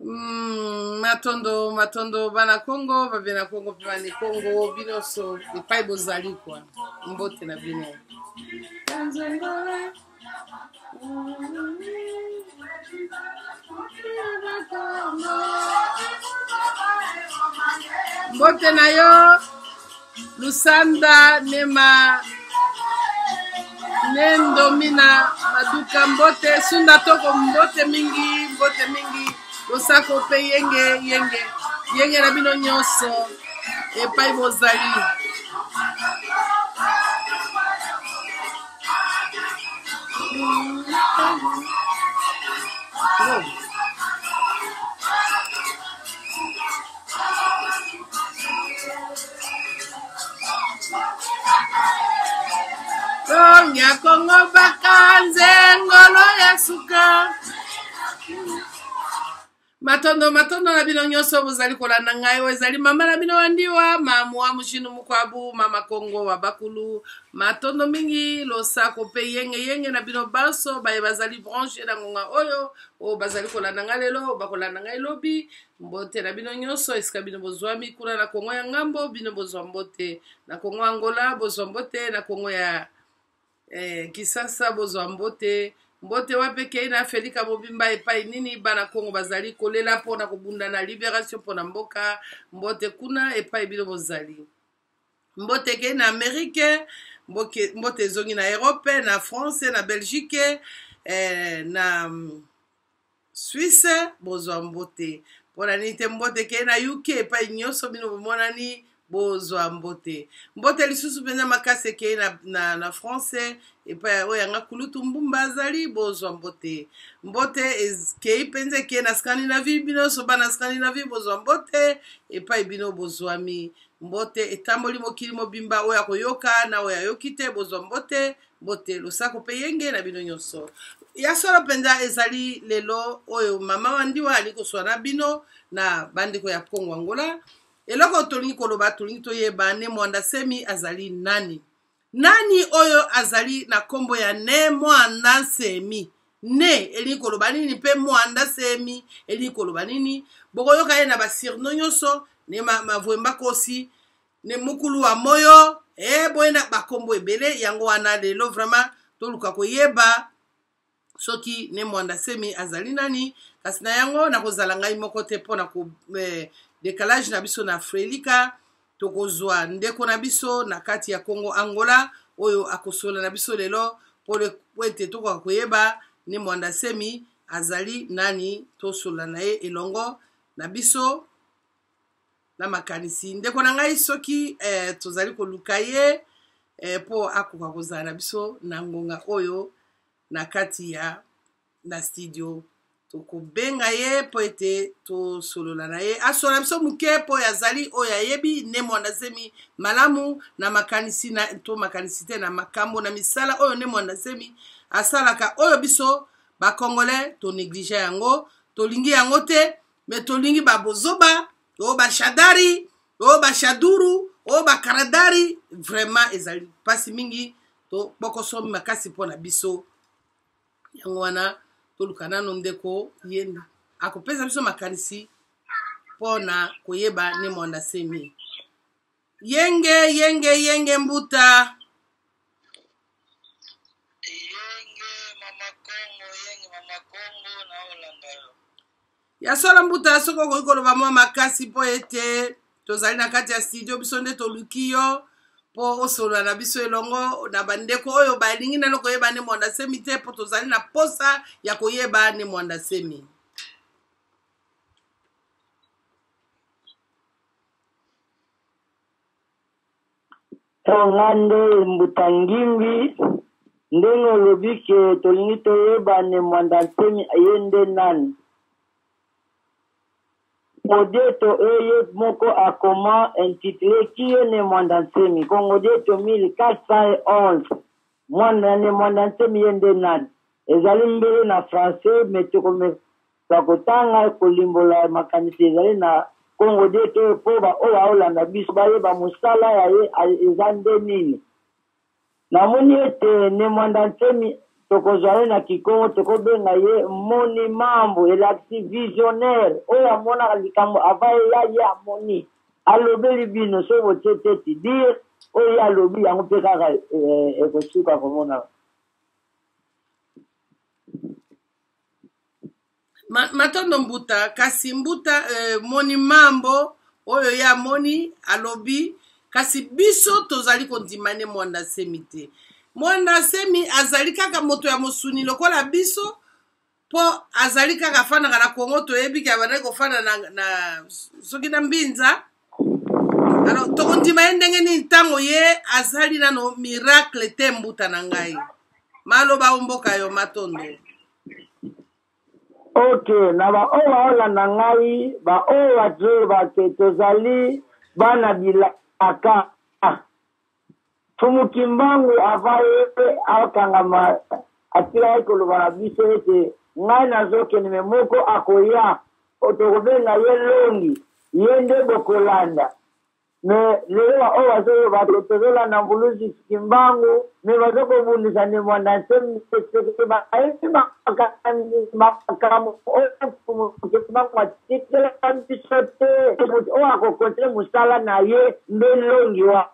Mm, matondo matondo bana kongo babena kongo mpe bana kongo binonso epai bozali kwa mbote na bino mbote na yo lusanda nema ne ndomina maduka mbote sunda toko mbote mingi mbote mingi losako mpe yenge yenge yenge na bino nyonso epai bozali Oh. Tongia Kongo bakanze ngolo ya suka matondo matondo na bino nyonso bozali kolanda ngai oyo ezali mama na bino wandiwa mamu wa mushinu mukwabu mama kongo wa bakulu matondo mingi losako mpe yenge yenge na bino banso baye bazali branche na ngonga oyo oyo bazali kolanda ngai lelo bakolanda ngai lobi Mbote na bino nyonso esika bino bozwami kuna na Kongo ya ngambo, bino bozwa mbote na Kongo Angola, bozwa mbote na Kongo ya eh, Kisasa, bozwa mbote mbote wapi ekei na Afelika mobimba epai nini bana Kongo bazali kolela mpo na kobunda na liberation mpo na mboka, mbote kuna epai bino bozali. Mbote ekei na Amerike, mbote ezongi na Europe, na France, na Belgique, eh, na Suisse bozwa mbote mpo na nini te mbote ekei na UK epai nyonso bino bomonani bozwa mbote mbote lisusu mpenza makasi ekei na, na, na france epai oyo yanga kulutu mbumba azali bozwa mbote mbote ekei mpenza ekei na scandinavie bino nyonso bana scandinavie bozwa mbote epai bino bozwami mbote etamboli mokili mobimba oyo akoyoka na oyo ayoki te bozwa mbote Mbote, losako mpe yenge na bino nyonso. Ya solo mpenza ezali lelo oyo mama wa Ndiwa ali koswa na bino na bandeko ya Kongo Angola. Eloko tolingi koloba, tolingi toyeba Ne Mwanda Semi azali nani? Nani oyo azali na kombo ya Ne Mwanda Nsemi? Ne elingi koloba nini mpe Mwanda Semi elingi koloba nini? Bokoyoka ye na ba surnom nyonso, ne Mavuemba Kosi, ne mukulu wa moyo e boye na bakombo ebele yango wana lelo vraiment toluka koyeba soki ne mwanda semi azali nani kasi na yango nakozala ngai moko te mpo na ko eh, decalage na biso na frelika tokozwa ndeko na biso na kati ya congo angola oyo akosola na biso lelo mpo ete tokoka koyeba ne mwanda semi azali nani tosolola na ye elongo na biso na makanisi ndeko na ngai soki eh, tozali koluka ye eh, mpo akoka kozala na biso na ngonga oyo na kati ya na studio tokobenga ye mpo ete tosolola na ye asola biso moke mpo oyo azali oyo ayebi ne mwanda zemi malamu na makanisi na, to makanisi te na makambo na misala oyo ne mwanda zemi asalaka oyo biso bacongolais tonéglige yango tolingi yango te me tolingi ba bozoba oyo ba shadari oyo ba shaduru oyo ba karadari vraiment ezali mpasi mingi to bokoso makasi mpo na biso yango wana toluka nano ndeko ye akopesa biso makanisi mpo na koyeba ne mwanda semi yenge yenge yenge mbuta Yenge mama Kongo, yenge mama Kongo, naolanda yo. Ya solo mbuta, soki okoki koloba mwa makasi mpo ete tozali na kati ya studio, biso nde toluki yo mpo osolola na biso elongo na bandeko oyo balingi nano koyeba Ne Mwanda Nsemi te, mpo tozali na posa ya koyeba Ne Mwanda Nsemi. To nga nde Mbuta Ngimbi, ndenge olobi ke tolingi toyeba Ne Mwanda Nsemi ye nde nani? Kongo Dieto eye moko akoma intitule Qui est Ne Mwanda Nsemi? Kongo Dieto 1411 Mwanda Ne Mwanda Nsemi ye nde nani? Ezali mbele na français mais tokomeka kotanga kolimbola makanisi ezali na Kongo Dieto oyo mpo ba oyo baolanda biso bayeba mosala ya ye eza nde nini. Namoni ete Ne Mwanda Nsemi tokozwa ye na Kikongo tokobenga ye Moni Mambo, elakisi visionnaire oyo amonaka likambo avant eya ye amoni alobeli bino soki botie tete dire oyo ye alobi yango mpe kaka eh, ekosuka komonana. Matondo mbuta, kasi mbuta moni mambo oyo ye amoni alobi, kasi biso tozali kondima Ne Mwanda Nsemi te. Mwanda Nsemi azali kaka moto ya mosuni lokola biso, mpo azali kaka afandaka na Kongo, toyebi ke abandaki kofanda na, na soki na Mbinza. Alors tokondima ye ndenge nini ntango ye azali nano miracle te? Mbuta na ngai, maloba o mboka yo, matondo. Ok, na baoyo baolanda ngai, baoyo bazoloba ke tozali bana bilaka. Mfumu Kimbangu avant ye akangama atikaki koloba na biso ete ngai nazokende me moko akoya tokobenga ye Longi, ye nde bokolanda. Me lelo ba oyo bazoloba ke tozolanda Mvuluzi Kimbangu me bazo kobundisa Ne Mwanda Nsemi seke bayebi makambo oyo Mfumu Kimbangu atikela biso te. Moto oyo akokontinue mosala na ye nde Longi wa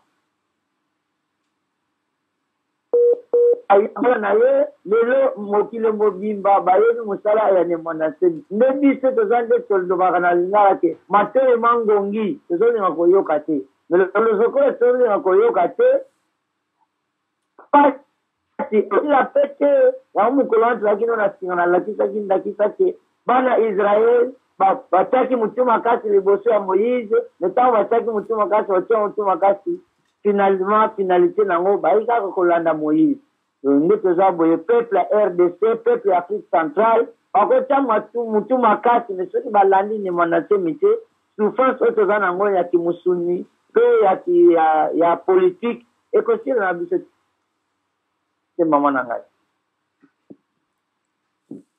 Ayebana na ye lelo mokili mobimba bayebi mosala ya Ne Mwanda Nsemi nde biso toza nde tolobaka na lingala ke matoyi ma ngongi tozolinga koyoka te mais lokola tozolinga koyoka te pasi esila pe te yango mokolo wana tozalaki no na singa nalakisaki ndakisa ke bana Israel batiaki motu makasi liboso ya Moïse mais ntango batiaki motu makasi batia motu makasi Finalement, finalite nango bayi kaka kolanda Moïse. Donc nde toza boye peuple ya rdc, peuple ya Afrique centrale bakotia mutu makasi mais soki balandi Ne Muanda Nsemi te, souffrance oyo toza nango ya kimusuni pe ya ki ya, ya politique ekosila na biso te maman na ngai.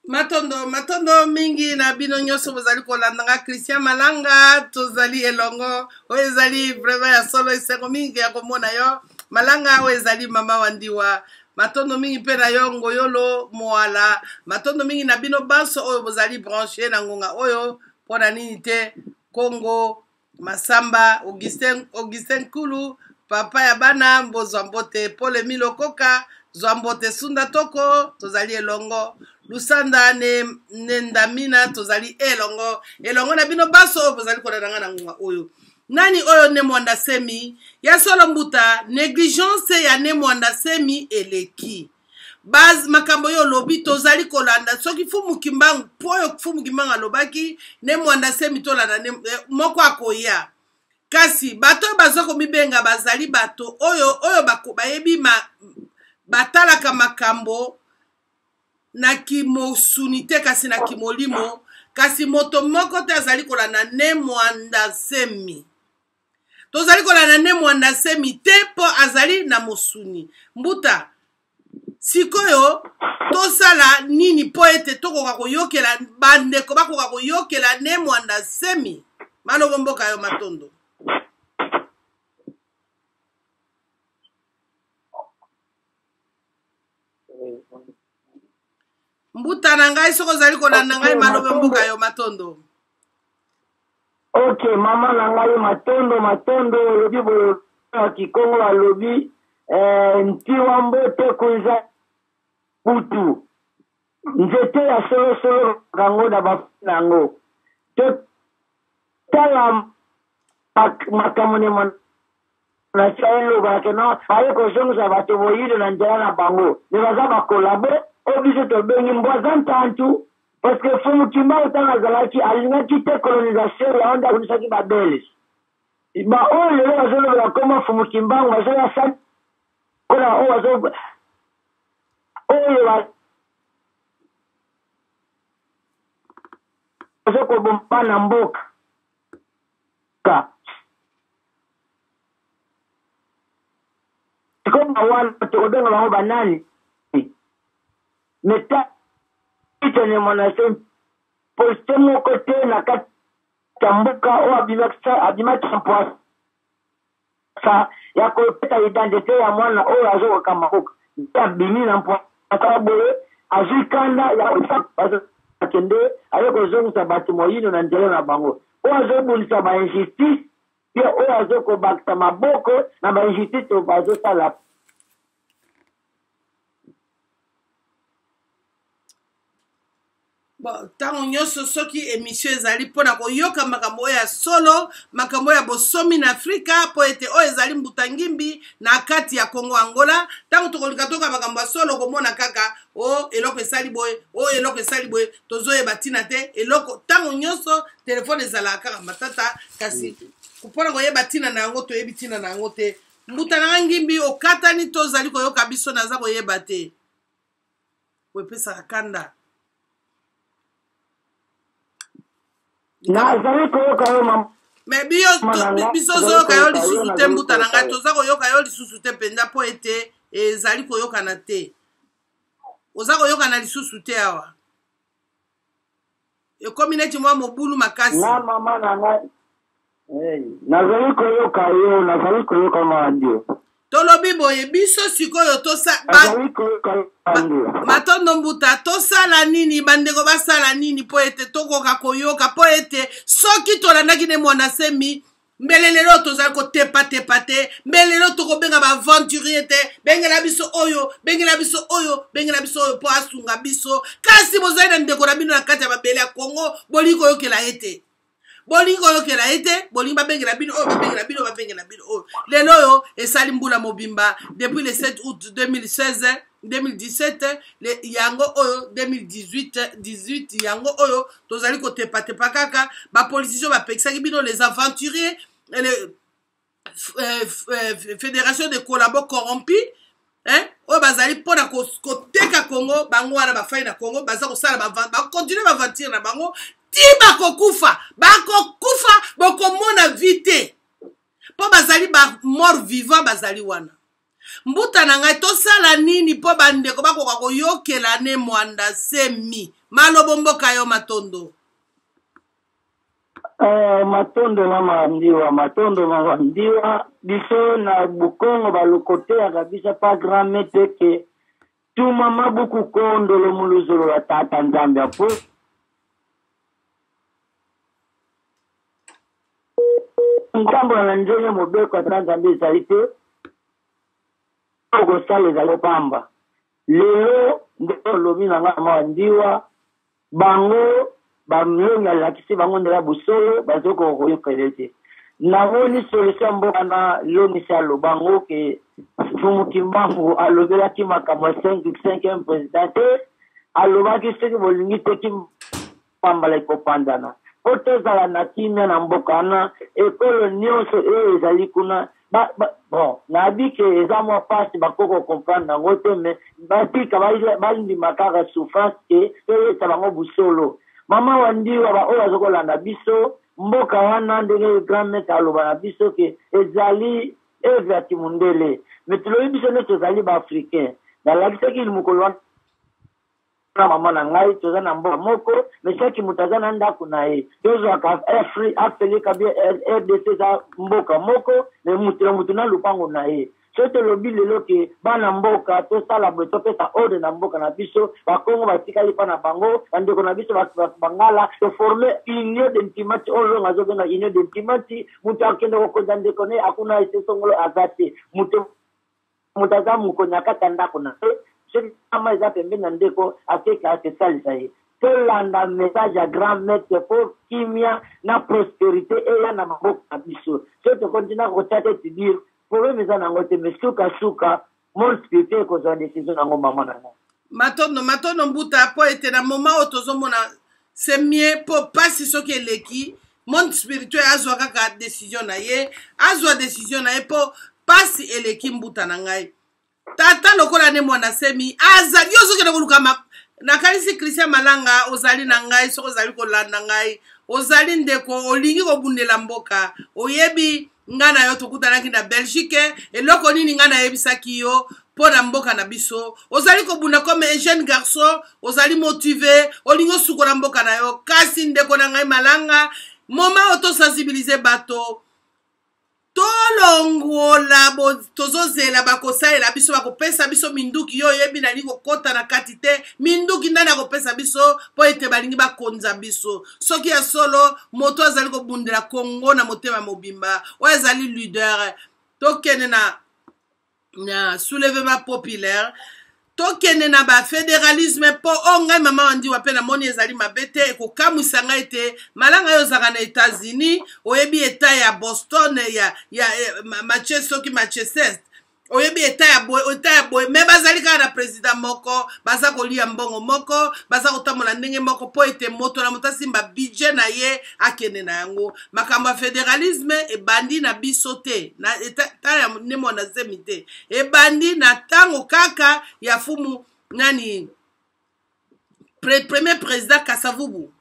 Matondo, matondo mingi na bino nyonso bozali kolanda nga Christian Malanga, tozali elongo. Oyo ezali vraiment ya solo esengo mingi ya komona yo Malanga, oyo ezali mama wa ndiwa. Matondo mingi mpe na yo Ngoyolo Moala. Matondo mingi na bino banso oyo bozali branche na ngonga oyo mpo na nini te Congo Masamba, Augustin, Augustin Nkulu, papa ya bana mbozwa mbote, Paul Emile Okoka, zwa mbote, Sunda Toko, tozali elongo, Lusanda ne, ne Ndamina, tozali elongo, elongo na bino baso oyo bozali kolanda nga na ngonga oyo. Nani oyo Ne Mwanda Nsemi? Ya solo mbuta, negligence ya Ne Mwanda Nsemi eleki. Baz, makambo yo olobi tozali kolanda soki Fumu Kimbangu po oyo Fumu Kimbangu alobaki Ne Mwanda Nsemi tolanda ne, eh, moko akoya kasi bato oyo baza komibenga bazali bato oyo oyo bako, bayebi ma, batalaka makambo na kimosuni te kasi na kimolimo kasi moto moko te azali kolanda Ne Mwanda Nsemi Tozali kolanda Ne Mwanda Nsemi te mpo azali na mosuni. Mbuta, sikoyo tosala nini mpo ete tokoka koyokela bandeko bakoka koyokela Ne Mwanda Nsemi? Malobo mboka yo matondo. Mbuta na ngai soki ozali kolanda ngai malobo mboka yo matondo. Ok mama na ngai matondo matondo olobi boye na kikongo balobi eh, ntiwa mbote kuiza butu. Nzete ya solosolo yango na ba na yango. Totala makambo ne na eloba ke non baye kozongisa bato moyindo na nzela na bango me baza bakolabo oyo biso tobengi mbwa za ntantu parce que Fumu Kimbangu ntango azalaki alingaki te colonisation yango nde akonisaki babelge baoyo lelo bazolobela nkombo Fumu Kimbangu bazoya sali mpona oyo bazo oyo bazokoboma na mboka sikoyo wana tokobenga bango banani metitene monase poste moko te na kati ya mboka oyo abimaki mpwasa ya kopesa identite ya mwana oyo azokokamba mboka nde abimi na mpwasa boye azwi kanda ya akende aye kozongisa bato moyindo na nzela na bango oyo azobundisa ba injustice mpe oyo azokobakisa maboko na ba injustice oyo bazosala. Bon, ntango nyonso soki emission ezali mpo na koyoka makambo oyo ya solo, makambo oyo ya bosomi na Afrika, mpo ete oyo ezali mbuta ngimbi na kati ya Kongo Angola. Ntango tokolika toyoka makambo ya solo, komona kaka o oh, eloko esali boye, o oh, eloko esali boye, tozoyeba ntina te eloko. Ntango nyonso telefone ezalaka kaka matata, kasi mpo na koyeba ntina na yango toyebi ntina na yango te. Mbuta na nga ngimbi, okatani to ozali koyoka biso, naza koyeba te. Po epesaka kanda. Nazali koyoka yo mama. Me biyo biso ozoyoka yo lisusu te mbuta na ngai, toza koyoka yo lisusu te mpenza mpo ete ezali koyokana te. Oza koyokana lisusu te awa. Ekomi neti mwa mobulu makasi. Na mama na ngai. Hey, nazali koyoka yo, nazali koyoka mama. Tolobi boye biso sikoyo tosa ba, matondo mbuta, tosala nini bandeko, basala nini mpo ete tokoka koyoka, mpo ete soki tolandaki ne mwana semi mbele lelo tozali kotepatepa te, mbele lelo tokobenga baaventurier te, bengela biso oyo, bengela biso oyo, bengela biso oyo mpo asunga biso. Kasi bozali na ndeko na bino na kati ya mabele ya Kongo, bolingi koyokela ye te, bolingi koyokela ye te, bolingi babengela bino oyo, babengela bino, babengela bino oyo. Lelo oyo esali mbula mobimba depuis le 7 août 2016 2017 le, yango oyo 2018 18 yango oyo tozali kotepatepa kaka. Bapolitisien bapekisaki bino, les aventuriers, les fédération de collabo corrompu, hein, oyo bazali mpona koteka Congo, bango wana bafai na Congo baza kosala, bakontinue baventure na bango ti bakokufa, bakokufa, bokomona vi te mpo bazali ba mort vivant bazali wana. Mbuta na ngai, tosala nini mpo bandeko bakoka koyokela ne Mwanda Semi malobo mboka yo? Matondo. Matondo mama Ndiwa, matondo mama Ndiwa. Biso na Bukongo balokoteyaka biso pa grand maître ke tuma mabuku kondolo muluzolo ya tata Nzambe apo ntambola na ndenge mobeko ya tata Nzambe ezali te, okosala ezali pamba. Lelo nde olobi na ngai mama Ndiwa, bango balongi alakisi bango ndela bosolo, bazokoka koyokele te. Namoni solution mboka na longisi aloba ngo ke Mfumu Kimbangu alobelaki makambo ya 5e président te, alobaki soki bolingi te kimbambala ekopanzana. Mpo tozala na kimia na mboka wana, ekolo nyonso oyo ezali kuna ba, ba, bon nayebi ke eza mwa mpasi bakoki kocomprendre yango te, mais batika bandima kaka souffrance ke toyesa bango busolo. Mama Wandiwa, baoyo baza kolanda biso mboka wana, ndenge grand maître aloba na biso ke ezali œuvre ya kimundele, mais tolobi biso nde tozali baafricain. Nalakisaki mokolo wana na mama na ngai, toza na mboka moko, mais chaque moto aza na ndako na ye. Tozwaka Afrika bien RDC eza mboka moko, mais moto na moto na lupango na ye. Soki tolobi lelo ke bana mboka tosala boye, topesa ordre na mboka na biso, bakongo batikali mpa na bango, bandeko na biso bangala, toforme union de ntimati oyo longa azobenga union de ntimati. Moto akende kokonza ndeko na ye akuna ese songolo aza te, moto moto aza mokonzi na kati ya ndako na ye. Soki kama eza pembeni na ndeko, akeka akesalisa ye. Tolanda message ya grand maitre po kimia na prosperite eya na maboko na biso. Soki to continuer kotia tete dure, problème eza nango te mais suka suka monde spirituel ekozwa decision nango maman na ngai. Matondo matondo mbuta po ete na moment oyo tozomona c'est mieux po pasi soki eleki monde spirituel azwa kaka decision na ye azwa decision na ye po pasi eleki mbuta na ngai tata lokola ne mwana semi azali yo ozokende koluka ma nakanisi christian malanga ozali na ngai soki ozali kolanda ngai ozali ndeko olingi kobundela mboka oyebi ngai na yo tokutanaki na belgique eloko nini ngai nayebisaki yo mpo na mboka na biso ozali kobunda comme un jeune garçon ozali motive olingi osukola mboka na yo kasi ndeko na ngai malanga moma oyo tosensibilize bato tolongola tozozela bakosalela biso bakopesa biso minduki yo oyebi nalingi kokɔta na kati te minduki ndani akopesa biso mpo ete balingi bakonza biso soki ya solo moto azali kobundela kongo na motema mobimba oyo azali leader tokende na na soulèvement populaire tokende na bafédéralisme mpo o oh, ngai mama wandiwa mpe namoni ezali mabe te ekokamwisa ngai te malanga yo ozalaka na états-unis oyebi etat ya boston ya, ya, ya manchester soki manchester oyebi eta ya boye eta ya boye me bazali kaka na president moko baza kolia mbongo moko baza kotambola ndenge moko mpo ete moto na moto asimba budget na ye akende na yango makambo ya federalisme ebandi na biso te na eta ya ne mwana zemi te ebandi na ntango kaka ya fumu nani pre, premier président kasavubu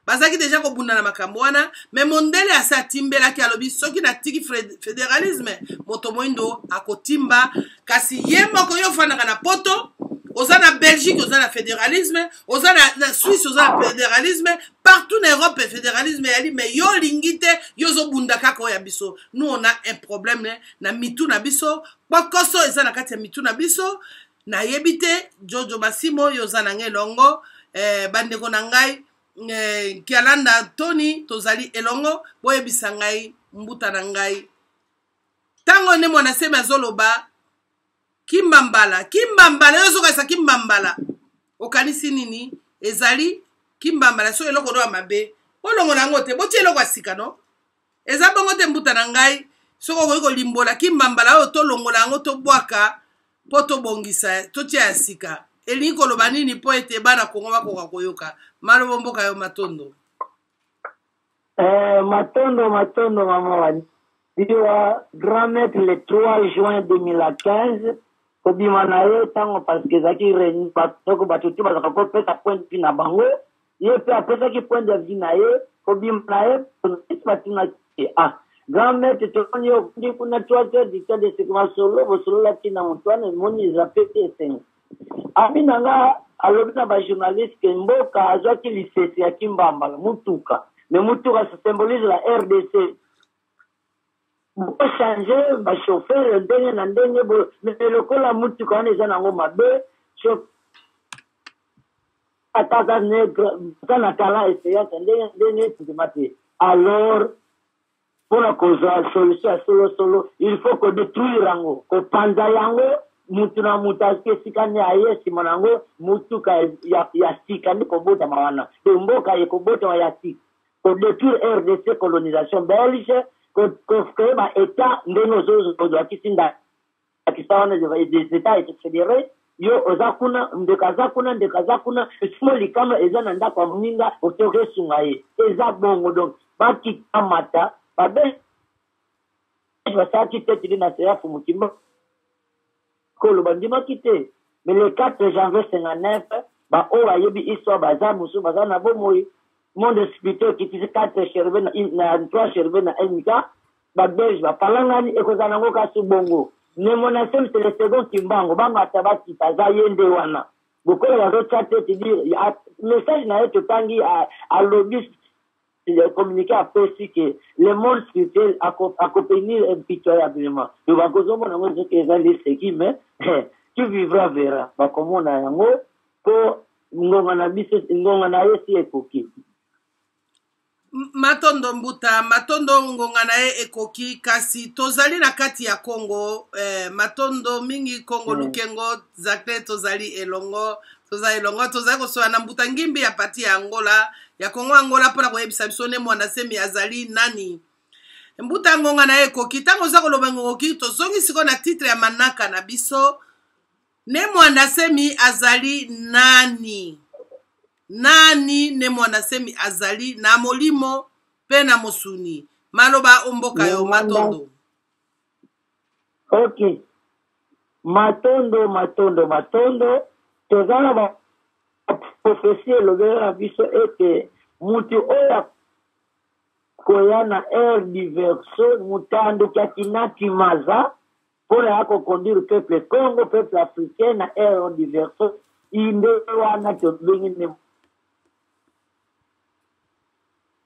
bazalaki deja kobunda na makambo wana me mondele asi atimbelaki alobi soki natiki fédéralisme moto moindo akotimba kasi ye moko yo ofandaka na poto oza na belgique oza na fédéralisme oza na, na suisse oza na fédéralisme partout na europe fédéralisme eyali mais yo olingi te yo ozobunda kaka oyo ya biso nous on a un problème na mitu na biso kpokoso eza na kati ya mitu na biso nayebi te jojo basimo yo oza na ngai elongo eh, bandeko na ngai eh, kialanda tony tozali elongo boyebisa ngai mbuta na ngai ntango nde mwana semi azoloba kimbambala kimbambala yo ozokanisa kimbambala okanisi nini ezali kimbambala so eloko no ya mabe bolongola yango te botia eloko ya sika no eza bongo te mbuta na ngai soki okoki kolimbola kimbambala oyo tolongola yango tobwaka mpo tobongisa totia ya sika elingi koloba nini mpo ete bana kongo bakoka koyoka malobo mboka yo matondo eh, matondo matondo mama wadiwa grand maître le 3 juin 2015 kobima na ye ntango parce que ezalaki réunion bato te bazalaka kopesa point de vue na bango ye mpe apesaki point de vue na ye kobima na ye journaliste batunaki ye ah grand maître tomoni yo ofandi kuna 3 heures du temps de seko masolo bosololaki na moto wana emoni eza mpe te esengo ami na nga alobi na bajournaliste ke mboka azwaki lisese ya kimbambala motuka mais motuka se symbolise la rdc bochange bachauffeur ndenge na ndenge mais lokola motuka wana eza nango mabe ata aza negre aza na talent experience ndenge ndenge ndima te alors mpona kozwa solution ya solosolo il faut kodetruire yango kopanza yango mutu na mutu azwi esika nde aye nsima na yango motuka ya, ya sika nde kobotama wana to mboka ekobotama ya sika kodetruire rdc colonisation belge kocree ba etat ndenge ozozwakisi nda ndakisa wana des etats ete fédéré yo oza kuna ndeko aza kuna ndeko aza kuna simo likama eza na ndako ya moninga otoki esunga ye eza bongo donc bakita mata babe basalaki te tili na seya fumukimba kolo bandimaki te mais le 4 janvier 59 baoyo bayebi histoire baza mosusu baza na bomoi monde spirituel ekitisi 4 cherube na 3 cherube na mk ba belge bapalangani ekozala nango kasi bongo ne monasem c'est le second kimbango bamata bakita aza ye nde wana bokola bazotya te tidi message na ye totangi alobi communiqué apesi ke le monde spirituel akopenir impitoyablement donc bakozomona yango soki eza liseki mais qui vivra verra bakomona yango mpo ngonga na biso ngonga na ye si ekoki. Matondo mbuta, matondo ngonga na ye ekoki, kasi tozali na kati ya Kongo. Matondo mingi Kongo Lukengo Zacle, tozali elongo, tozali elongo, tozali kosola na mbuta Ngimbi ya parti ya Angola, ya Kongo Angola, mpona koyebisa biso Ne Muanda Nsemi azali nani. Mbuta, ngonga na ye ekoki. Ntango oza koloba ngonga ekoki, tozongi sikoyo na titre ya manaka na biso. Ne Muanda Nsemi azali nani? Nani Ne Muanda Nsemi azali na molimo mpe na mosuni? Maloba o mboka yo, matondo. Ok, matondo, matondo, matondo. Toza na ba prophetie elobela na biso ete mutu oyo akoya na ère du Verseau, mutanduki akinaki maza mpo na ya koconduire peuple Congo, peuple africain na ère du Verseau. Inde wana tobengi Ne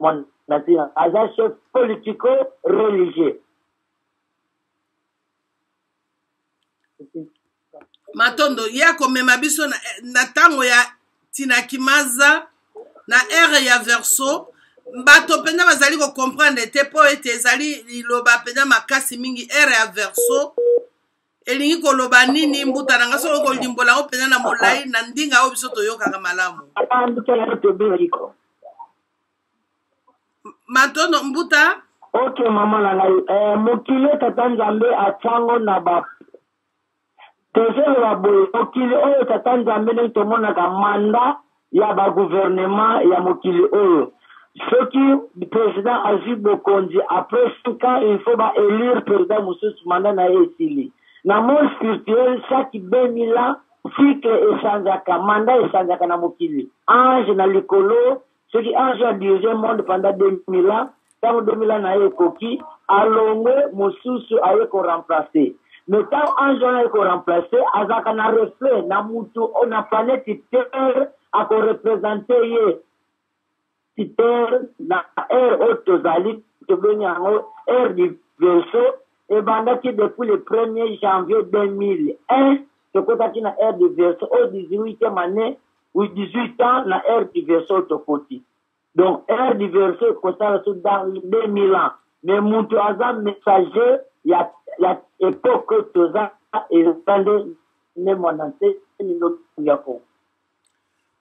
Muanda Nsemi, aza chef politico religieux. Matondo. Ye akomema biso na ntango ya Tinakimaza na ère ya Verseau. Bato mpenza bazali kocomprendre te mpo ete ezali liloba mpenza makasi mingi. Ère ya Verseau elingi koloba nini, mbuta na nga? Soki okolimbola yango mpenza na molai na ndinga oyo biso toyokaka malamu. Matondo, mbuta. Ok, mama na ngai. Mokili oyo tata Nzambe atiango na ba, tozoloba boye, mokili oyo tata Nzambe, ndenge tomonaka mandat ya bagouvernement ya mokili oyo, soki président azwi bokonzi, après 5 ans il faut baélire président mosusu, mandat na ye esili. Na monde spirituel, chaque 2000 ans cycle echangeaka, mandat echangeaka na mokili. Ange na likolo, soki ange adirige monde pendant 2000 ans, ntango 2000 ans na ye ekoki, alongwe, mosusu aye koremplace. Mais ntango ange wana aye koremplace, azalaka na reflet na mutu na planète Terre akoreprésente ye. Terre na ère oyo tozali, tobengi yango ère du Verseau. Ebandaki depuis le 1er janvier 2001, tokotaki na ère du Verseau oyo 18e année, 18 ans na ère du Verseau oyo tokoti. Donc ère du Verseau ekosala so dans 2000 ans. Mais mutu aza messager ya époque oyo toza, eza nde Ne Muanda Nsemi ya Kongo.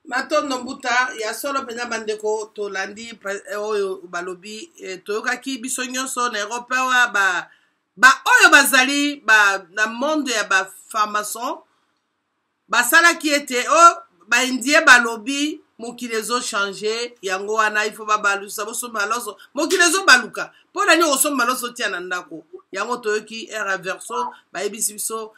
Matondo, mbuta. Ya solo mpenza, bandeko, tolandi oyo balobi. Toyokaki biso nyonso na Europe awa, ba baoyo bazali ba, na monde ya bafranc-maçon basalaki ete o baindien balobi mokili ezochange. Yango wana ifo babalusa, bosomba loso, mokili ezobaluka. Mpo na nini okosomba loso tia na ndako? Yango toyoki ère Verseau, bayebisi biso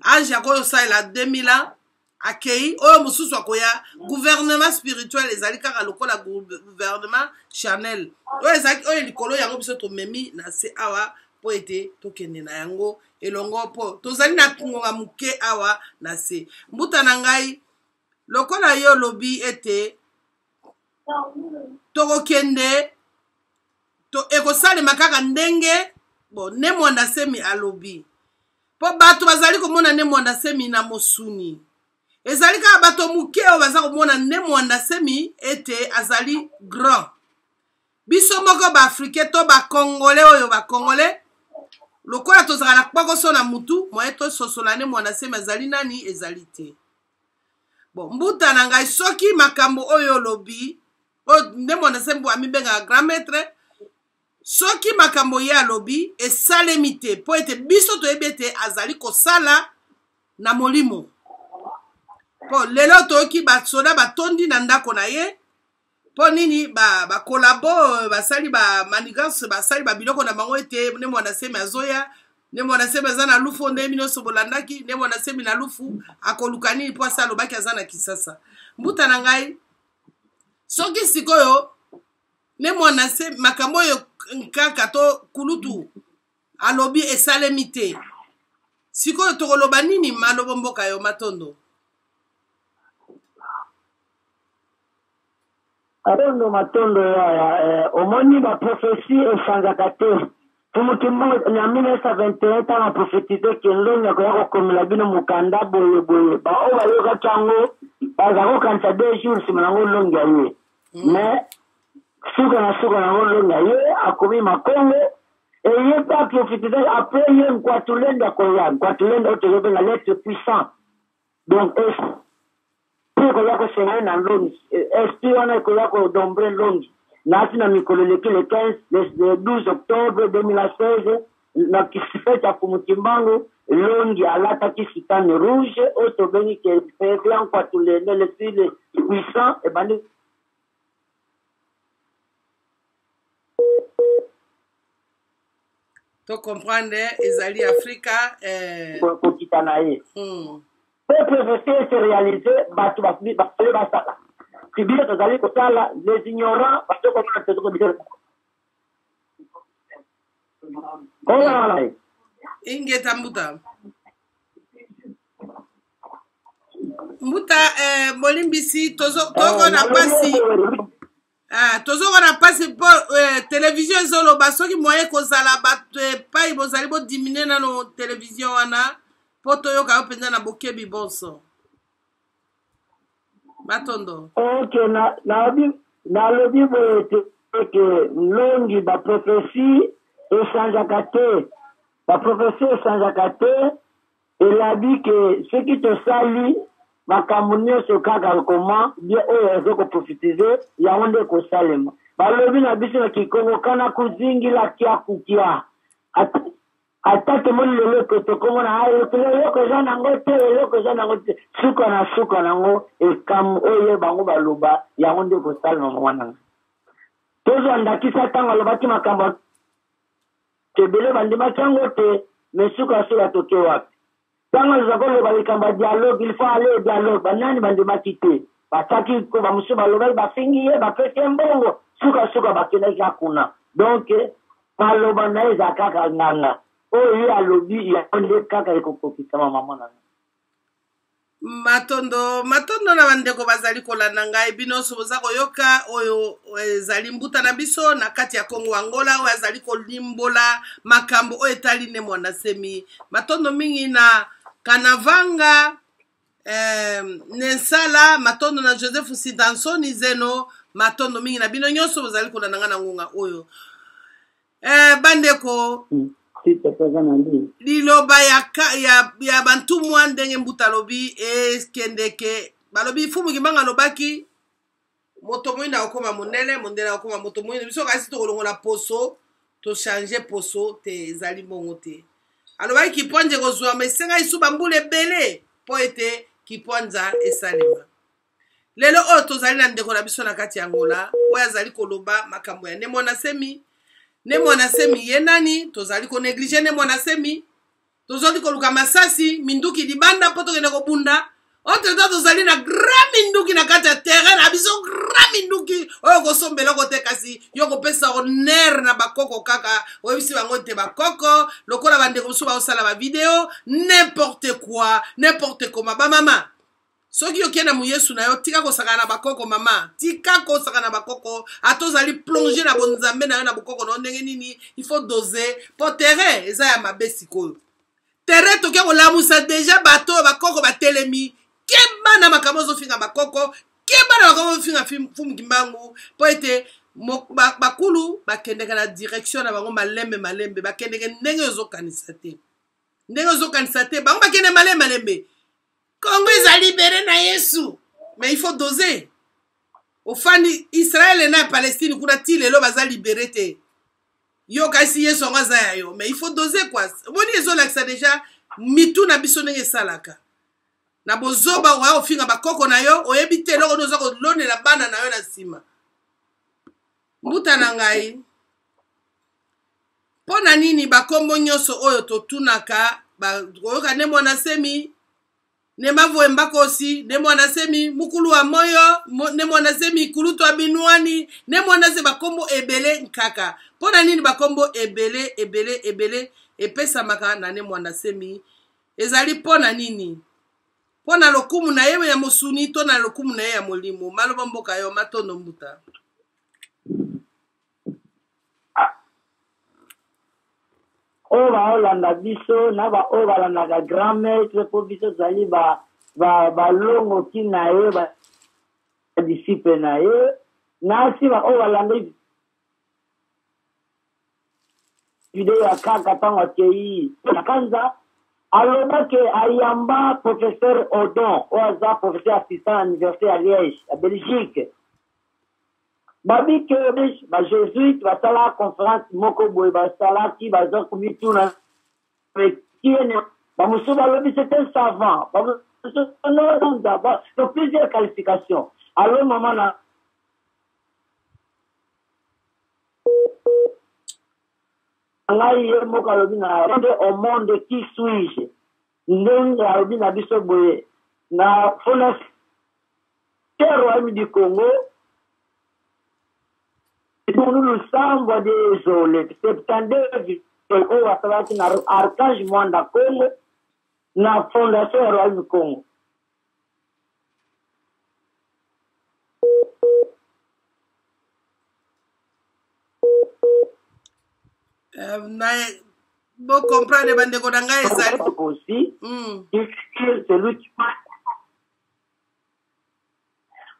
ange akoki osalela 2000 ans, akei, oyo mosusu akoya. Gouvernement spirituel ezali kaka lokola gouvernement charnel oyo ezalaki oyo likolo. Yango biso tomemi na se awa mpo ete tokende na yango elongo, mpo tozali na ngonga moke awa na se. Mbuta na ngai, lokola yo olobi ete tokokende to, ekosalema kaka ndenge bon Ne Muanda Nsemi alobi, mpo bato bazali komona Ne Muanda Nsemi na mosuni. Ezali kaka bato moke oyo baza komona Ne Muanda Nsemi ete azali grand. Biso moko baafricain to bacongolais, oyo bacongolais lokola tozalaka na kpokoso na mutu, moye tososola Ne Muanda Nsemi azali nani ezali te. Bon, mbuta na ngai, soki makambo oyo olobi, oyo Ne Muanda Nsemi amibengaka grand maître, soki makambo ye alobi esalemi te, mpo ete biso toyebi ete azali kosala na molimo, mpo lelo toyoki basoda batondi na ndako na ye. Mpo nini bakolabo ba basali bamanigance, basali babiloko na bango ete Ne Muanda Nsemi azoya, Ne Muanda Nsemi aza na lufu? Ndenge nyonso bolandaki Ne Muanda Nsemi na lufu akoluka nini? Mpo asa alobaki aza na Kisasa. Mbuta na ngai, soki sikoyo Ne Muanda Nsemi, makambo oyo kaka to kulutu alobi esalemi te, sikoyo tokoloba nini? Malobo mboka yo, matondo. Matondo, matondo yaya. Omoni, baprophétie echangeaka te. Tumutu na 1921, ntango aprofetize ke Nlongi akoya kokomela bino mokanda boye boye, baoyo bayokaki yango baza kokanisa 2 jours nsima nango Nlongi aye. Mais Suka na suka na ngo Nlongi aye akomi Makongo et ye pe a prophetizaki après ye Nkwatulendo akoya. Nkwatulendo oyo tozo benga l'etre puissant. Donc esprit ekoya ko senga na Nlongi. Esprit wana ekoya ko dombre Nlongi. Naati na mikolo eleki le 15 le 12 octobre 2016 na fete ya Fumu Kimbangu, Longi alataki soutane rouge oyo tobengi ke ya Nkwatulendo l'esprit le puissant ebandi to comprendre ezali afrika eh... kokita na ye Mpe prophetie ese realise bato bafale basala biso tozali kosala les ignorants bato komona tozokobisa kola ingeta mbuta mbuta eh, bolimbisi tozoko na pasi ah, tozoko na pasi mpo eh, televizio ezoloba soki moye kozala bato epai bozali bodimine nano televizio wana mpo toyoka yo mpenza na bokebi bonso. Matondo. Ok, nalobi na, boye te ke nlongi ba prophetie echangeaka te, ba prophetie echangeaka te, elabi ke soki tosali makambo nyonso kaka koma bien oyo azo koprofitize yango nde ekosalema. Balobi na biso na Kikongo kana kuzingila kia kukia. Ata tomoni lelo ke tokomona ah, eloko eza nango te, eloko eza nango te, suka na suka nango ekamu oyo bango baloba yango nde ekosalema. Mama na ngai, tozwa ndakisa ntango alobaki makambo ebele bandimaki yango te, me suka suka toke wapi? Ntango aza koloba likambo ya dialogue, il faut aller au dialogue, banani bandimaki te, batiaki bamosusu balobaki, bafingi ye, bapesi ye mbongo, suka suka bakendaki kaka kuna. Donc maloba na ye eza kaka nganga, oyo ye alobi yango nde kaka ekokokisama. Mama na ngai. Matondo, matondo na bandeko bazali kolanda ngai. Bino nyonso boza koyoka oyo ezali mbuta na biso na kati ya Kongo Angola, oyo azali kolimbola makambo oyo etali Ne Muanda Nsemi. Matondo mingi na Kanavanga eh, Nensala, matondo na Joseph Sidansoni Zeno, matondo mingi na bino nyonso bozali kolanda ngai na ngonga oyo. Eh, bandeko liloba ya, ya, ya bantumwa ndenge mbuta alobi ekendeke balobi fumu kimbangu alobaki moto moyindo akokoma mondele, mondele akokoma moto moyindo. Biso kasi tokolongola poso, tochange poso te, ezali bongo te. Alobaki kipwanza ekozwama, esengaki su bambula ebele mpo ete kipwanza esalema. Lelo oyo tozali na ndeko na biso na kati ya Angola oyo azali koloba makambo ya Ne Muanda Nsemi. Ne Muanda Nsemi ye nani? Tozali koneglige Ne Muanda Nsemi, tozali koluka masasi minduki libanda mpo tokende kobunda. Entre temps tozali na grand minduki na kati ya terrain na biso, grand minduki oyo kosomba eloko te, kasi yo kopesa honneur na bakoko kaka oyebisi bango te bakoko lokola bandeko mosusu baosala ba video n'importe quoi, n'importe comment. Bamama, soki okei na moyesu na yo, tika kosakana na bakoko. Mama, tika kosakana na bakoko. Ata ozali plonge na bonzambe na yo, na bokoko na yo ndenge nini, il faut doser po terrain eza ya mabe. Sikoyo terrain toke kolamusa deja bato oyo bakoko batelemi. Keba na makambo ozofinga bakoko, keba na makambo ozofinga Mfumu Kimbangu, mpo ete bakulu bakendeke na direction na bango malembe malembe, bakendeke ndenge ozokanisa te, ndenge ozokanisa te, bango bakende malembe malembe. Kongo eza libere na Yesu, mais il faut doser. Ofandi Israël na Palestine kuna ti lelo baza libere te, yo kasi Yesu yango aza ya yo, mais il faut doser quoi. Omoni, ezolakisa deja mitu na biso ndenge esalaka na bozoba. Oya kofinga bakoko na yo, oyebi te eloko nini oza kolonela bana na yo na nsima. Mbuta na ngai, mpo na nini bakombo nyonso oyo totunaka koyoka Ne Muanda Nsemi, ne Mavoe Mbakosi, Ne Muanda Nsemi mukulu wa moyo, Ne Muanda Nsemi kulutu wa binuani, Ne Muanda Nsemi, bakombo ebele nkaka, mpo na nini bakombo ebele ebele ebele epesamaka na Ne Muanda Nsemi? Ezali mpo na nini? Mpo na lokumu na ye ya mosuni to na lokumu na ye ya molimo? Maloba mboka yo. Matondo mbuta. Oyo baolanda biso na baoyo balandaka grand maître, mpo biso tozali balongoki na ye, badisciple na ye. Nasi ba oyo balandi video ya kaka ntango akei na kanza aloba ke ayamba professeur Odon oyo aza professeur assistant na université ya Liège ya Belgique. Babi ke ba jésuite basala conférence moko boye basalaki baza komituna bamosusu balobi c'est un savant, bamosusu non, donc plusieurs qualifications. Alo mama na ngai ye moko alobi na nde au monde qui suis-je, ndenge alobi na biso boye na fondation royaume du Congo Tunu lusambwa de ezole 72 oyo asalaki na Archange Mwanda Congo na fondation ya royaume Congo. Na bocomprendre bandeko na ngai ezali aussi celui qui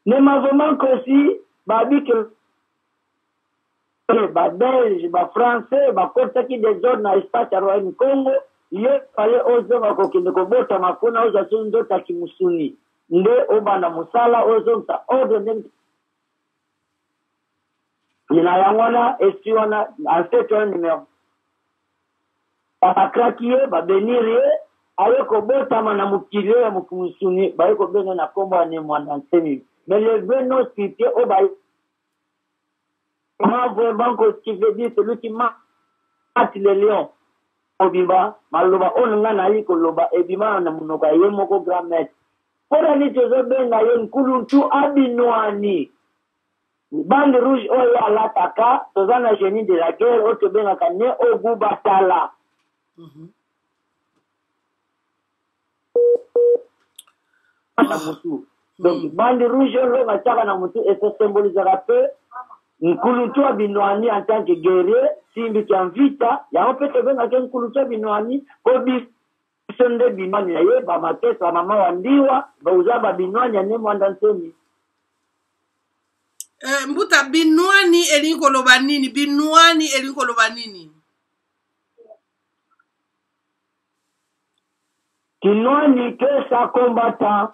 ne mavoma nkosi babi ke babelge bafrançais bakotaki desordre na espace ya royaume Congo. Ye fale ozonga kokende kobotama kuna, ozwa so nzoto ya kimusuni nde obanda mosala, ozongisa ordre ndenge na yango wana esprit wana ancêtre wana numero bakraki ye, babenir ye, aye kobotama na mokili oyo ya mosuni, baye kobenga na nkombo ya Ne Mwanda Nsemi. Mais le vrai nom spirituel oyo ba vraiment ce qui veut dire celui qui mate le lion mobimba, maloba oyo ngai nayi koloba ebima na monoko ya ye moko grand maître. Mpona nini tozobenga ye Nkuluntu Abinwani? Bande rouge oyo ye alataka, toza na génie de la guerre oyo tobengaka ne Ogubatala. Na mutu donc bande rouge oyo longa atiaka na mutu esesembolizaka mpe Nkulutu wa Binwani en tant que guerrier simbi kia mvita yango mpe tobengaka ye Nkulutu wa Binwani mpo biso nde binwani na ye, bamakese bamama wa ndiwa baza babinwani ya Ne Mwanda Nsemi. Mbuta, binwani elingi koloba nini? Binwani elingi koloba nini? Kinwani kesa combattant.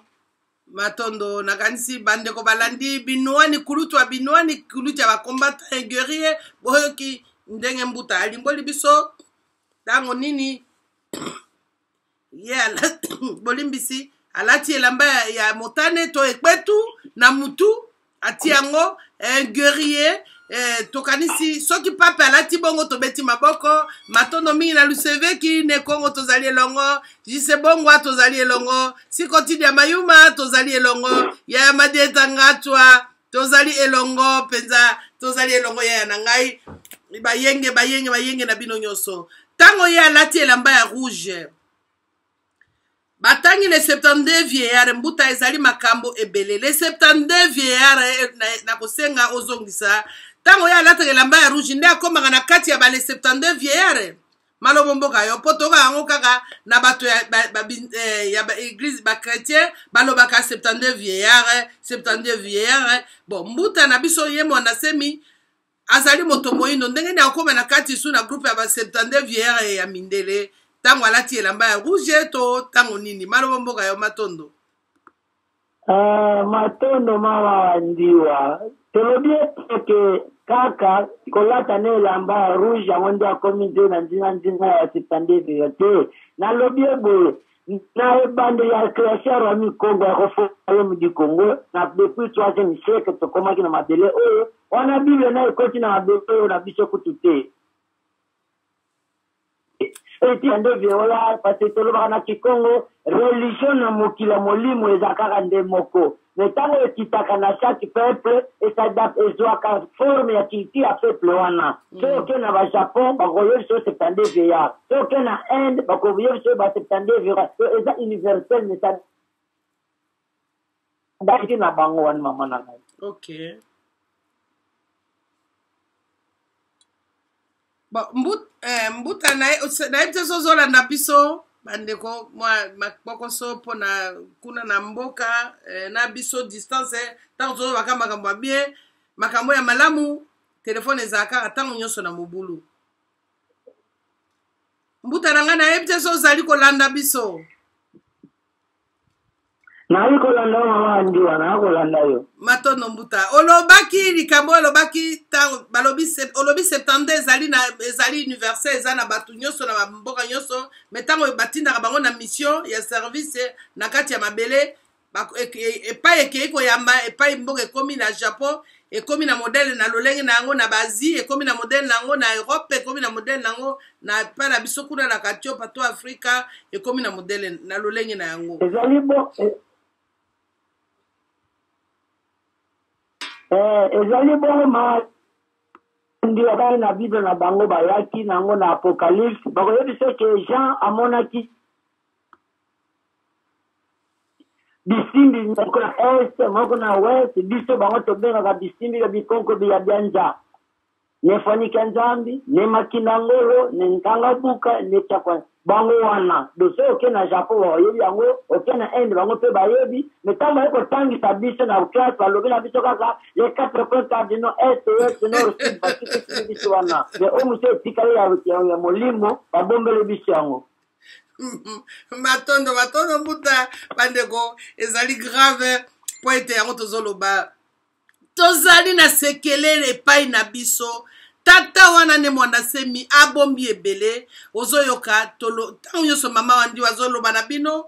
Matondo, nakanisi bandeko balandi binwani, kulutu ya binwani, kulutu ya bacombattant guerrier. Boyoki ndenge mbuta alimboli biso ntango nini ye bolimbisi alati elamba ya motane to ekpetu na mutu, ati yango un guerrier. Tokanisi soki pape alati bongo tobeti maboko. Matondo mingi na Luseveki ne Kongo, tozali elongo. Jise Bongwa, tozali elongo. Sikotidi ya Mayuma, tozali elongo. Yaya Madieta Ngatwa, tozali elongo mpenza, tozali elongo yaya na ngai. Bayenge, bayenge, bayenge na bino nyonso. Ntango ye alati elamba ya rouge, batangi le 72 vieillard. Mbuta, ezali makambo ebele le 72 vieillard. Na kosenga ozongisa ntango ye alataka elamba ya rouge nde akomaka na kati ya bale 72 vieillard. Malobo mboka yo mpo toyoka yango kaka na bato ya baeglise bachrétien, balobaka 72 vieillard, 72 vieillard. Bon, mbuta na biso ye Mwana Semi azali moto moyindo, ndenge nini akóma na kati su na groupe ya ba 72 vieillard ya mindele ntango alati elamba ya rouge to ntango nini? Maloba mboka yo, matondo. Matondo mama wa ndiwa. Tolobi ete ke kaka kolata na elamba ya rouge yango nde akomi nde na nzinga nzinga ya 72 te. Nalobi ye boye, na ebandeli ya création ya royaume Congo, ya royaume du Congo, na depuis troisième siècle tokomaki na mabele oyo wana, Bible na ekoti na mabele oyo na biso kutu te eti nde viola, parce que tolobaka na kikongo religion na mokili ya molimo eza kaka nde moko, mais ntango ekitaka na chaque peuple ezwaka forme ya culture ya peuple wana. Soki oke na bajapon, bakoyebi so 72 vieillard. Soki oke na Inde, bakoyebi so ba 72 vieillard. So eza universel, mais s'adapte na bango wana, mama na ngai. Ok, bon, mbuta, nayebi te so ozolanda biso bandeko mwa makokoso mpona kuna na mboka na biso distance ntango tozobaka makambo ya bien. Makambo ya malamu, telefone ezalaka kaka ntango nyonso na mobulu. Mbuta na ngai, nayebi te so ozali kolanda biso. Nayi kolanda yo mama Andiwa, nayi kolanda yo. Matondo mbuta. Olobaki likambo olobaki ntango balobi olobi 72 ezali na ezali universel, eza na bato nyonso na bamboka nyonso, me ntango batindaka bango na mission ya service na kati ya mabele epai ekei koyamba epai mboka ekomi na Japon ekomi na modele na lolenge na yango, na baasie ekomi na modele na yango, na Europe ekomi na modele na yango, na epai na biso kuna na Katiopa to Afrika ekomi na modele na lolenge na yango. Ezali bo ezali bongo ma ndiakaki na Bible na bango bayaki na yango na Apocalypse, bakoyebisa ke Jean amonaki bisimbi moko na est, moko na ouest. Biso bango tobengaka bisimbi ya bikonko biya bianja ne fanika nzambi ne makina ngolo ne nkanga buka ne takwa bango wana. Do soki oke na Japon bayebi yango, oke na Inde bango mpe bayebi. Me ntango baye kotangisa biso na classe, balobi na biso kaka les quatre coins cardinaux, est, ouest, nord, sud, batikisili biso wana. Me oyo mosusu etikali ya molimo, babombeli biso yango. Matondo, matondo mbuta. Bandeko, ezali grave mpo ete yango tozoloba, tozali na sekelele epai na biso. Tata wana nde Mwanda Semi abombi ebele. Ozoyoka ntango nyonso mama Wandi azoloba na bino.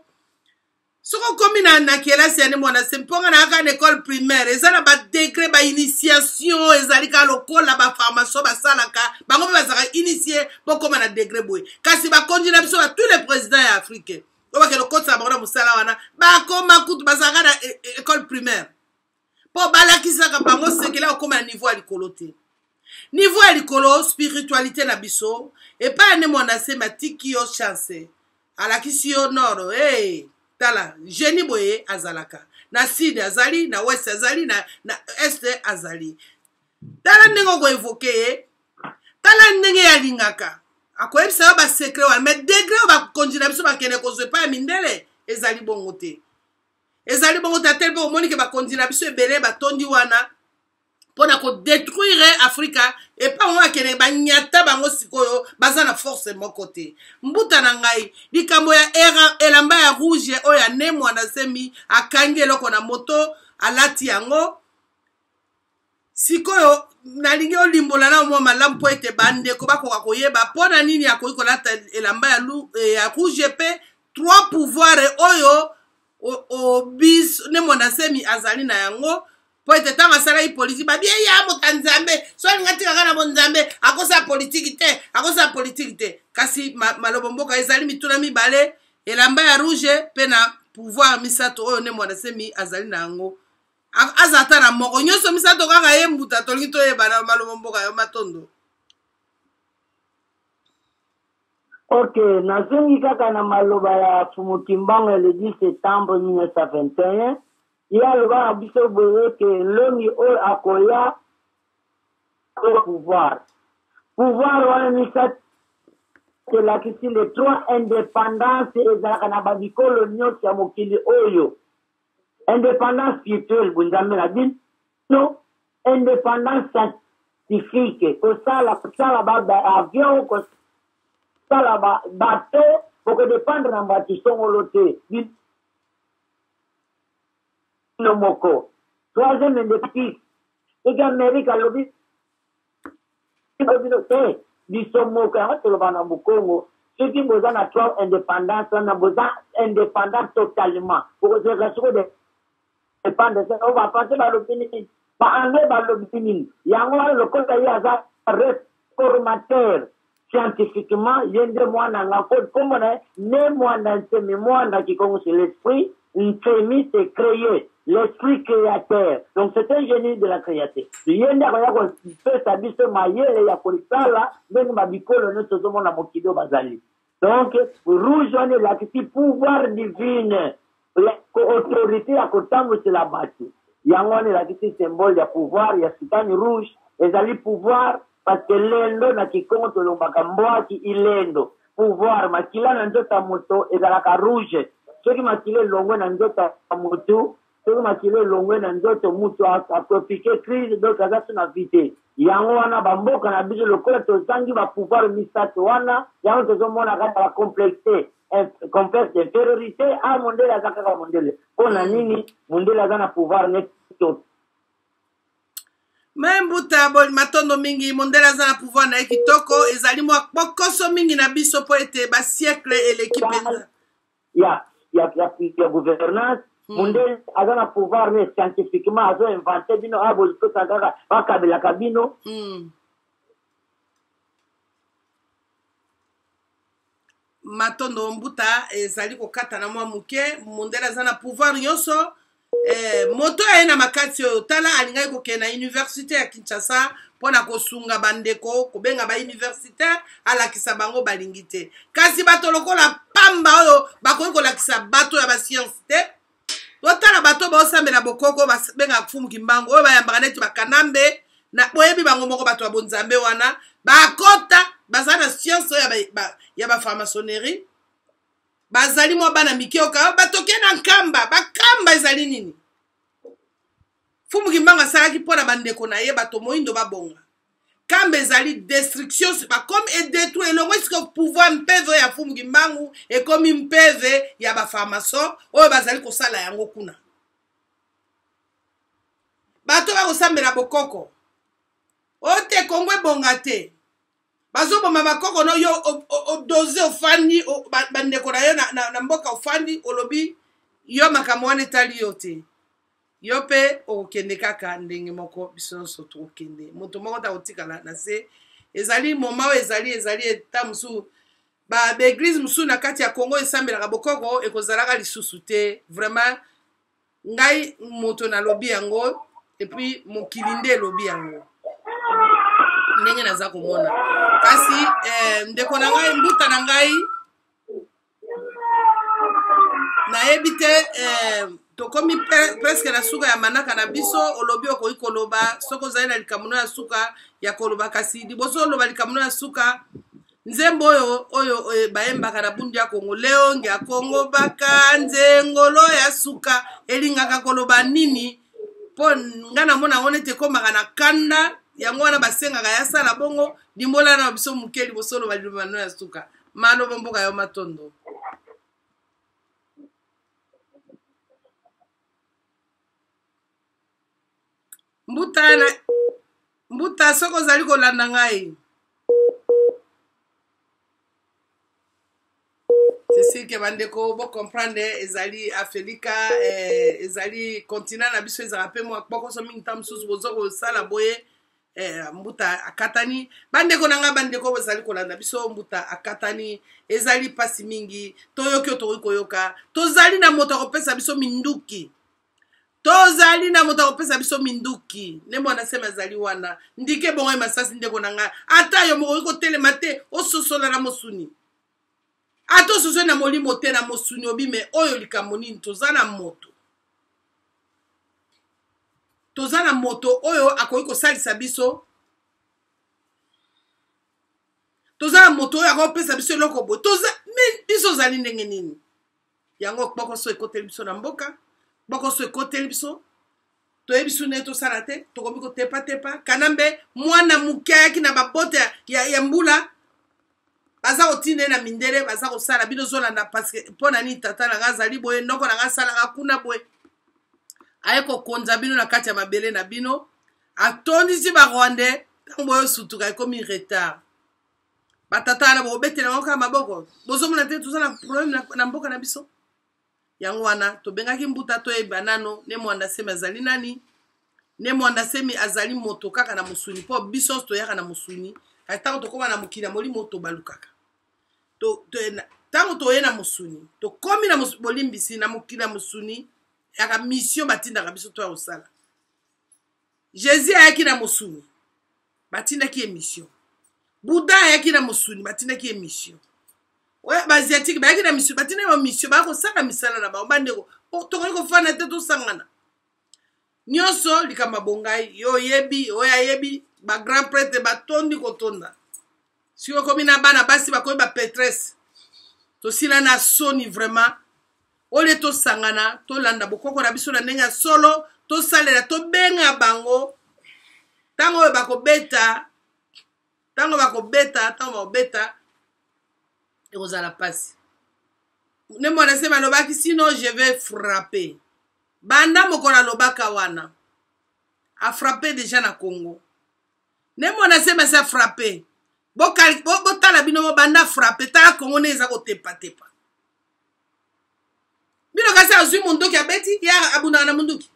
Soki okomi na kelasi ya nde Mwanda Semi, mpo nga nayaka na école primaire, eza na badegre, bainitiation ezali kaka lokola baformation basalaka bango mpe bazalaka initie mpo okóma na degre boye. Kasi bakonzi na biso ba tous les présidents ya Afrique oyo bakende kokotisa bango na mosala wana, bakoma kutu bazalaka na école primaire mpo balakisaka bango sekele ya kokóma na niveau ya likolo te. Niveau ya likolo, spiritualité na biso epai ya nde Mwanda Nsemi atiki yo chance, alakisi yo nord. Hey, tala génie boye azalaka na sud, azali na ouest, azali na est, azali. Tala ndenge okoevoke ye, tala ndenge ye alingaka akoyebisa yo basecret wana. Mais degre oyo bakonzi na biso bakende kozwa epai ya mindele ezali bongo te, ezali bongo te. Atele mpe omoni ke bakonzi na biso ebele batondi wana mpo na kodétruire Afrika. Epa bango bakende banyata bango sikoyo, baza na force moko te. Mbuta na ngai, likambo ya elamba ya rouge oyo ya ne Mwanda Nsemi akangi eloko na moto alati yango sikoyo, nalingi olimbola na mwa malamu mpo ete bandeko bakoka koyeba mpo na nini akoki kolata elamba ya rouge mpe trois pouvoir oyo biso ne Mwanda Nsemi azali na yango. Mpo ete ntango asalaki politiki, babi eya moto ya Nzambe, so alinga atikaka na bonzambe, akosala politiki te, akosala politiki te. Kasi malobo mboka ezali mituna mibale: elamba ya rouge mpe na pouvoir misato oyo nde Mwanda Nsemi azali na yango. Aza ata na moko, nyonso misato kaka ye? Mbuta, tolingi toyeba na malobo mboka yo. Matondo. Ok, nazongi kaka na maloba ya Fumu Kimbangu ya le 10 septembre 1921. Ye aloba na biso boye ete nlongi oyo akoya pouvoir pouvoir wana misato elakisi le trois indépendance ezalaka na babikolo nyonso ya mokili oyo: indépendance spirituelle, bonzambe na bino; indépendance scientifique, kosala ba avion, kosala bateau, bokodépendre na bato songolo te, bino moko; troisième indépendance, soki Amérique alobi bino te, biso moko. Yango toloba na Bokongo, soki boza na trois indépendance wana, boza indépendant totalement, bokozalaka soko dépendre. Oyo bafrançais balobi nini, baanglais balobi nini? Yango wana, lokola ye aza réformateur scientifiquement, ye nde mwana nga nkombo na ye ne Mwanda Nsemi. Mwanda kikongo, c'est l'esprit. Nsemi, c'est créer, l'esprit créateur. Donc c'est un génie de la création. Ye nde akoya kopesa biso mayele ya kosala ndenge babikolo nyonso tozomona mokili oyo bazali. Donc rouge wana elakisi pouvoir divine, autorité ya kotambwisela bato. Yango wana elakisi symbole ya pouvoir ya sitani. Rouge ezali pouvoir parce que lendo na kikongo tolombaka mbwaki ilendo, pouvoir. Makila na nzoto ya moto ezalaka rouge. Soki makila elongwe na nzoto ya motu. Soki makila elongwe na nzoto mutu akopike crise donc aza su na vie te. Yango wana ba mboka na biso lokola tozangi ba pouvoir misato wana yango tozomona kaka ba complexe complexe d'inferiorité ah mondele aza kaka mondele mpo na nini mondele aza na pouvoir neti Me mbuta bo matondo mingi mondele aza na pouvoir na ye kitoko ezali mwa kpokoso mingi na biso mpo ete ba siècle eleki mpenza ya ya ya, ya gouvernance Mundele aza na pouvoir ne scientifiquement azo invente bino a bozipesa kaka bakabelaka bino. Matondo mbuta ezali kokata na mwa moke mondele aza na pouvoir nyonso eh, moto aye na makasi oyo tala alingaki kokende na université ya kinshasa mpo na kosunga bandeko kobenga bauniversitaire alakisa bango balingi te kasi bato lokola pamba oyo bakoki kolakisa bato ya basianse te totala bato baosambela bokoko babengaka fumu kimbangu oyo bayambaka neti bakanambe na boyebi bango moko bato ya bonzambe wana bakota baza na science oyo ya bafarmaçonnerie bazali mwa bana mike oka batoke na nkamba bakamba ezali nini fumu kimbangu asalaki mpo na bandeko na ye bato moindo babonga kamba ezali destruction bakomi edetruit elongo esika pouvoir mpeve ya fumu kimbangu ekomi mpeve ya bafarmason oyo bazali kosala yango kuna bato bakosambela bokoko oyo te kongo ebonga te bazoboma bakoko no yo odoze ofandi bandeko na yo na, na, na mboka ofandi olobi yo makambo wana etali yo te yo mpe okokende kaka ndenge moko biso nyonso tokokende moto moko ta kotikala na se ezali moma oyo ezali ezali eta mosusu baeglize mosusu na kati ya congo esambelaka bokoko ekozalaka lisusu te vraiment ngai moto nalobi yango epuis mokili nde elobi yango ndenge naza komona kasi eh, ndeko na ngai mbuta na ngai nayebi te eh, tokomi presque na suka ya manaka na biso olobi okoki koloba soki ozali na likambo no ya suka ya koloba kasi liboso oloba likambo no ya suka nzembo oyo oyo eh, bayembaka na bundu ya kongo leonge ya kongo baka nzengolo ya suka elingaka koloba nini mpo nga namona yango neti ekomaka na kanda yango wana basengaka ya sala bongo limbola na biso moke liboso oloba liloba no ya suka maloba mboka yo matondo mbuta na mbuta soki ozali kolanda ngai sesike bandeko bocomprendre ezali afelika eh, ezali continent na biso ezalaka mpe mwa kpokoso mingi ntango mosusu boza kosala boye eh, mbuta akatani bandeko na ngai bandeko bozali kolanda biso mbuta akatani ezali mpasi mingi toyoki oyo tokoki koyoka tozali na moto akopesa biso minduki tozali na moto akopesa biso minduki nde mwana seme azali wana ndike bongo ye masasi ndeko na ngai ata yo mokoki kotelema te ososola na mosuni ata ososoli na molimo te na mosuni obime oyo likambo nini toza na moto toza na moto oyo akoki kosalisa biso toza na moto oyo akopesa biso eloko boye toza me biso ozali ndenge nini yango kpokoso ekoteli biso na mboka kpokoso ekoteli biso toyebi su ndenge tosala te tokomi kotepatepa kanambe mwana moke ayaki na babote ya, ya, ya mbula baza kotinda ye na mindele baza kosala bino ozolanda parceke mpo na nini tata na ngai azali boye noko na ngai asalaka kuna boye aye kokonza bino na kati ya mabele na bino atondisi barwandais ntango boyosutuka ekomi retard batata wana bokobetela bango kaka maboko bozomona te toza na problème na, na mboka na biso yango wana tobengaki mbuta toyeba nano ne mwanda semi azali nani ne mwanda semi azali moto kaka na mosuni mpo biso nyonso toyaka na mosuni kasi ntango tokóma na mokili ya molimo tobalukaka ntango toye na mosuni tokomi na bolimbisi na mokili ya mosuni yaka mission batindaka biso toya kosala jésus ayaki na mosuni batindaki ye mission buda ayaki na mosuni batindaki ye mission oyo baasiatique bayaki na mission batindaki ba mission baya kosala misala na bango bandeko tokoki kofanda te tosangana nyonso likambo ya bongai yo oyebi oyo ayebi bagrand prêtre batondi kotonda sikoyo okomi na bana basi bakomi bapetresse tosila na soni vraiment. Olie tosangana, tolanda bokoko na biso na ndenge ya solo, tosalela, tobenga bango ntango oyo bakobeta, ntango bakobeta, ntango bakobeta ekozala mpasi. Ne Mwana Nsemi alobaki sinon je vais frapper. Banda mokolo alobaka wana afrappe deja na Congo. Ne Mwana Nsemi asi afrappe. Botala bino mo banda frappe, tala Congo nde eza kotepatepa. Bino kasi azwi munduki abeti, ye abundaka na munduki.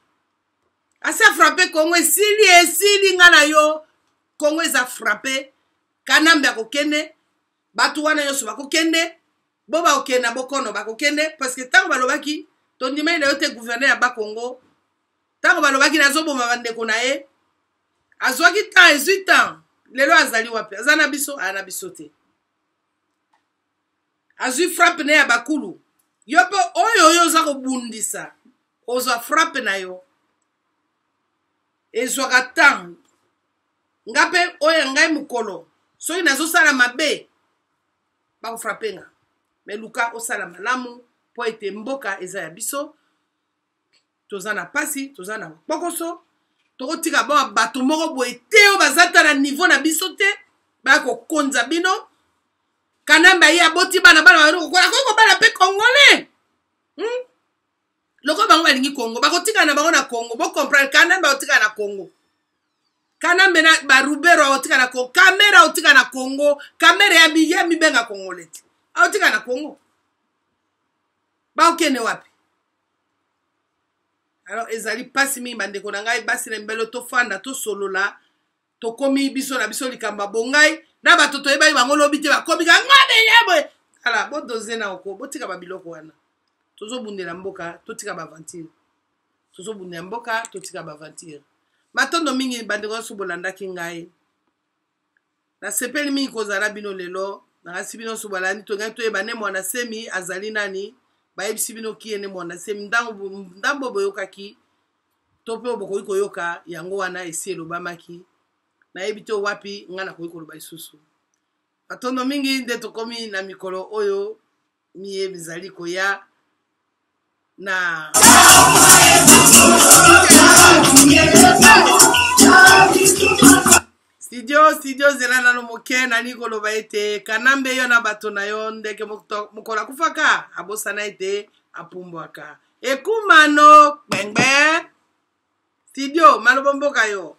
Asi afrappe Congo, esili, esili nga na yo. Congo eza frappe, Kanambe akokende, bato wana nyonso bakokende, bo bakokende na bokono bakokende, parce que ntango balobaki tondimaki na yo te gouverneur ya Bakongo, ntango balobaki nazoboma bandeko na ye, azwaki temps, ezwi temps, lelo azali wapi? Aza na biso? Aza na biso te. Azwi frappe na ye ya bakulu. Yo mpe oyo oyo oza kobundisa, ozwa frappe na yo. Ezwaka temps. Nga mpe oyo ya ngai mokolo, soki nazosala mabe, bakofrappe nga. Mais luka osala malamu mpo ete mboka eza ya biso. Toza na pasi, toza na kpokoso, tokotika ba bato moko boye te oyo baza ta na niveau na biso te, baya kokonza bino. Kanambe aye aboti bana, bana bazali kokola, akoki kobala mpe Congolais. Lokola bango balingi Congo, bakotikala na bango na Congo. Bo comprendre, Kanambe akotikala na Congo. Kanambe na ba Rubero akotikala na Congo. Kamere akotikala na Congo. Kamere ya ya mibenga Congolais te. Akotikala na Congo. Bakokende wapi? Alors ezali pasi mingi bandeko na ngai, basi na mibali, tofanda tosolola, tokomi biso na biso likambo ya bongai na bato toyebaki bango lobi te, bakomi kaka nga deja boye. Tala, bodoze na oko, botika ba biloko wana. Tozobundela mboka, totika ba aventure. Tozobundela mboka, totika ba aventure. Matondo mingi bandeko nyonso bolandaki ngai. Nasepeli mingi kozala bino lelo. Nakasi bino nyonso bolandi, tongaki toyeba ne Mwana Nsemi azali nani. Bayebisi bino kiye ne Mwana Nsemi. Ndambo boyokaki to mpe bokoki koyoka yango wana esi elobamaki. Nayebi te wapi ngai nakoki koloba lisusu. Matondo mingi nde tokomi na mikolo oyo miye bizali koya na studio. Studio zela nano moke, nali koloba ete Kanambe yo na bato na yo ndeke mokolo akufaka abosana ete apumbwaka ekumano kpengbe. Studio maloba mboka yo.